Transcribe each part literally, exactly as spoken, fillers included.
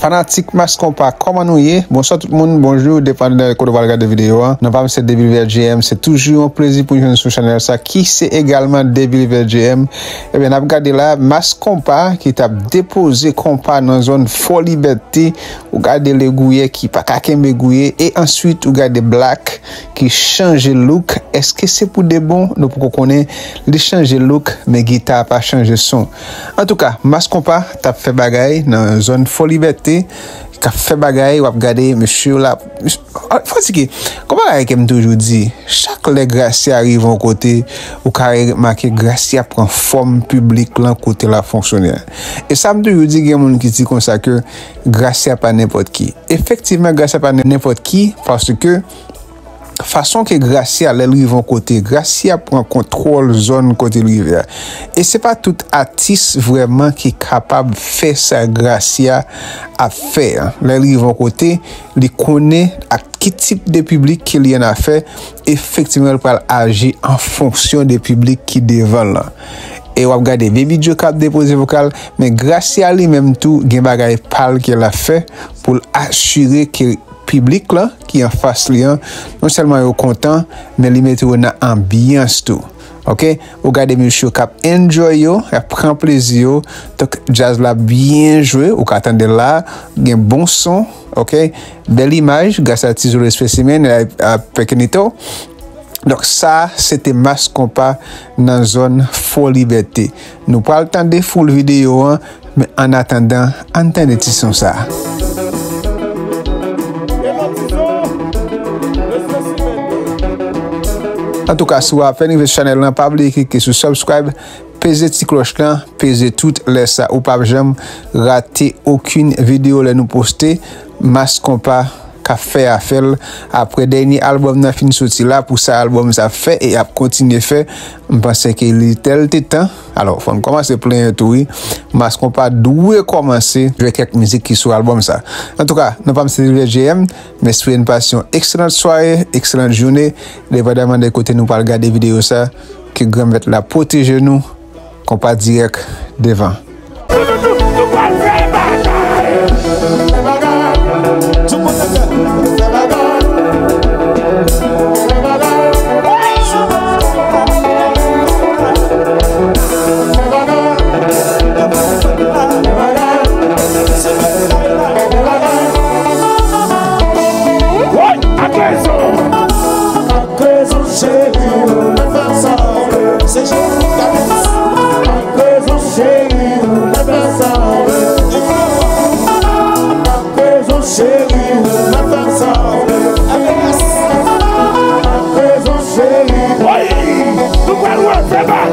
Fanatik Mass Konpa, kòman nou ye? Bonswa tout moun, bonjou, depann de kote w pral gade videyo a. Non pa m se Devilvert J M, se toujou yon plezi pou n jwenn sou chanèl sa ki se egalman Devilvert J M. Ebyen, n ap gade la, Mass Konpa ki t ap depoze konpa nan zòn Fò Libète. Ou gade Legouyè ki pa ka kenbe Gouyè, e answit ou gade Black ki chanje look. Èske se pou de bon? Nou poko konnen. Li chanje look, men gita a pa chanje son. Antouka, Mass Konpa t ap fè bagay nan zòn Fò Libète, k ap fè bagay, w ap gade mesye yo la. Fò di ke, gon bagay ke m toujou di, chak lè Gracia rive yon kote, ou ka remake Gracia pran fòm piblik lan kote l ap fonksyone. E sa m toujou di, gen moun ki di konsa ke Gracia pa nenpòt ki. Efektivman, Gracia pa nenpòt ki, paske fason ke Gracia, lè l rive yon kote, Gracia pran kontwòl zòn kote l rive a. E se pa tout atis vrèman ki kapab fè sa Gracia ap fè an. Lè l rive yon kote, li konnen ak ki tip de piblik ke li annafè, efektivman, l pral aji an fonksyon de piblik ki devan l lan. E w ap gade Baby Joe k ap depoze vokal, men Gracia li menm tou gen bagay pa l ke l ap fè pou l asire ke piblik lan ki anfas li an, non sèlman yo kontan, men li mete yo nan anbyans tou. Oke? Ou gade mesye yo k ap enjoy yo, y ap pran plezi yo. Donk, djaz la byen jwe, ou ka tande la, gen bon son, oke? Bèl imaj, gras a Tizolo Specimen, a, a Pekenito. Donk, sa, se te Mass Konpa nan zòn Fò Libète. Nou pral tande full videyo an, men annatandan, ann tande ti son sa. Antouka, si w apèn rive sou chanèl lan, pa bliye klike sou subscribe, peze ti klòch lan, peze tout lè sa. Ou p ap janm rate okenn videyo lè nou poste. Mass Konpa k ap fè afè l. Apre dènye albòm nan fin soti la, pou sa albòm sa fè e ap kontinye fè, m panse ke li tèl te tan. Alò, fò n kòmanse plenyen tou, wi. Mass Konpa dwe kòmanse jwe kèk mizik ki sou albòm sa. Antouka, non pa m se Devilvert J M, m espere n pase yon ekselant sware, ekselant jounen, depandaman de kote nou pral gade videyo sa, ke Granmèt la pwoteje nou, Konpa dirèk devan. Ak rezon, cheri, ou mèt fè sa w vle. Se cheri k ap di sa. Ak rezon, cheri, ou mèt fè sa w vle. Ak rezon, cheri, ou mèt fè sa w vle. Ak rezon, cheri. Wi, nou pral refè bagay.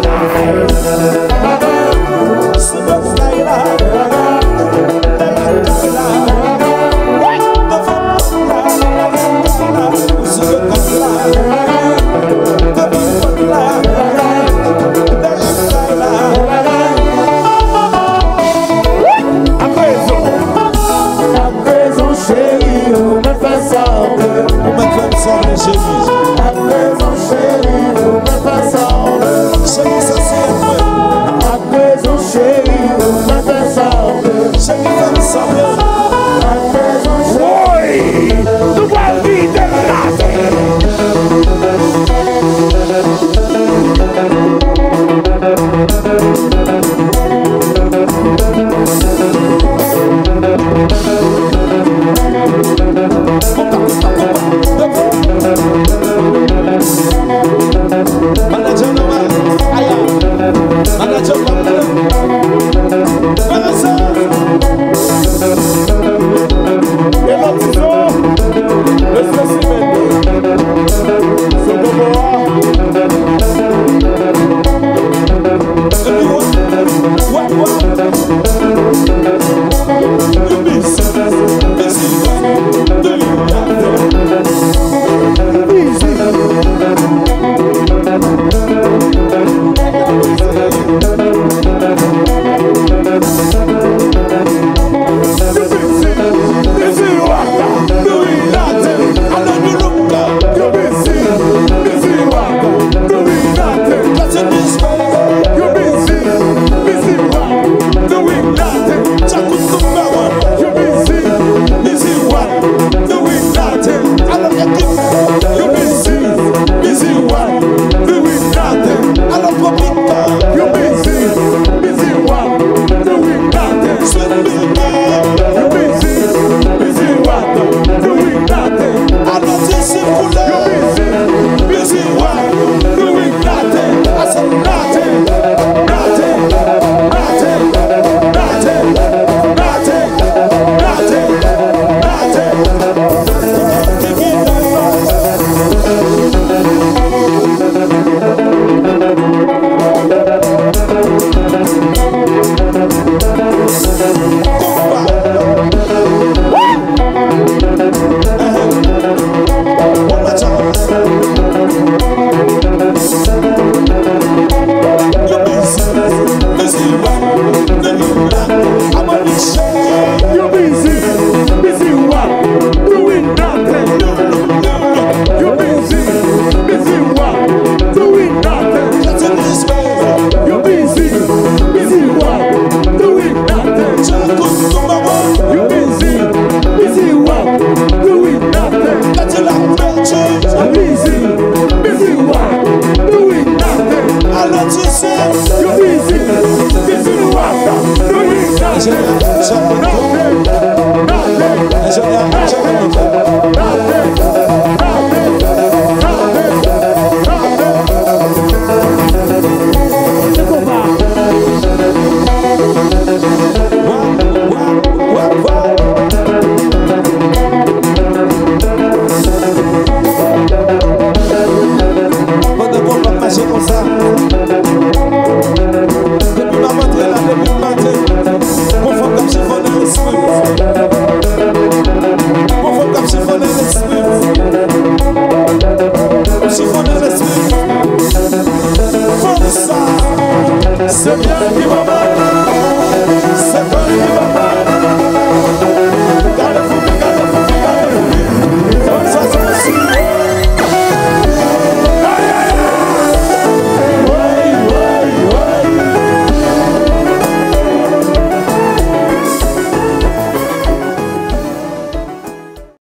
Frape!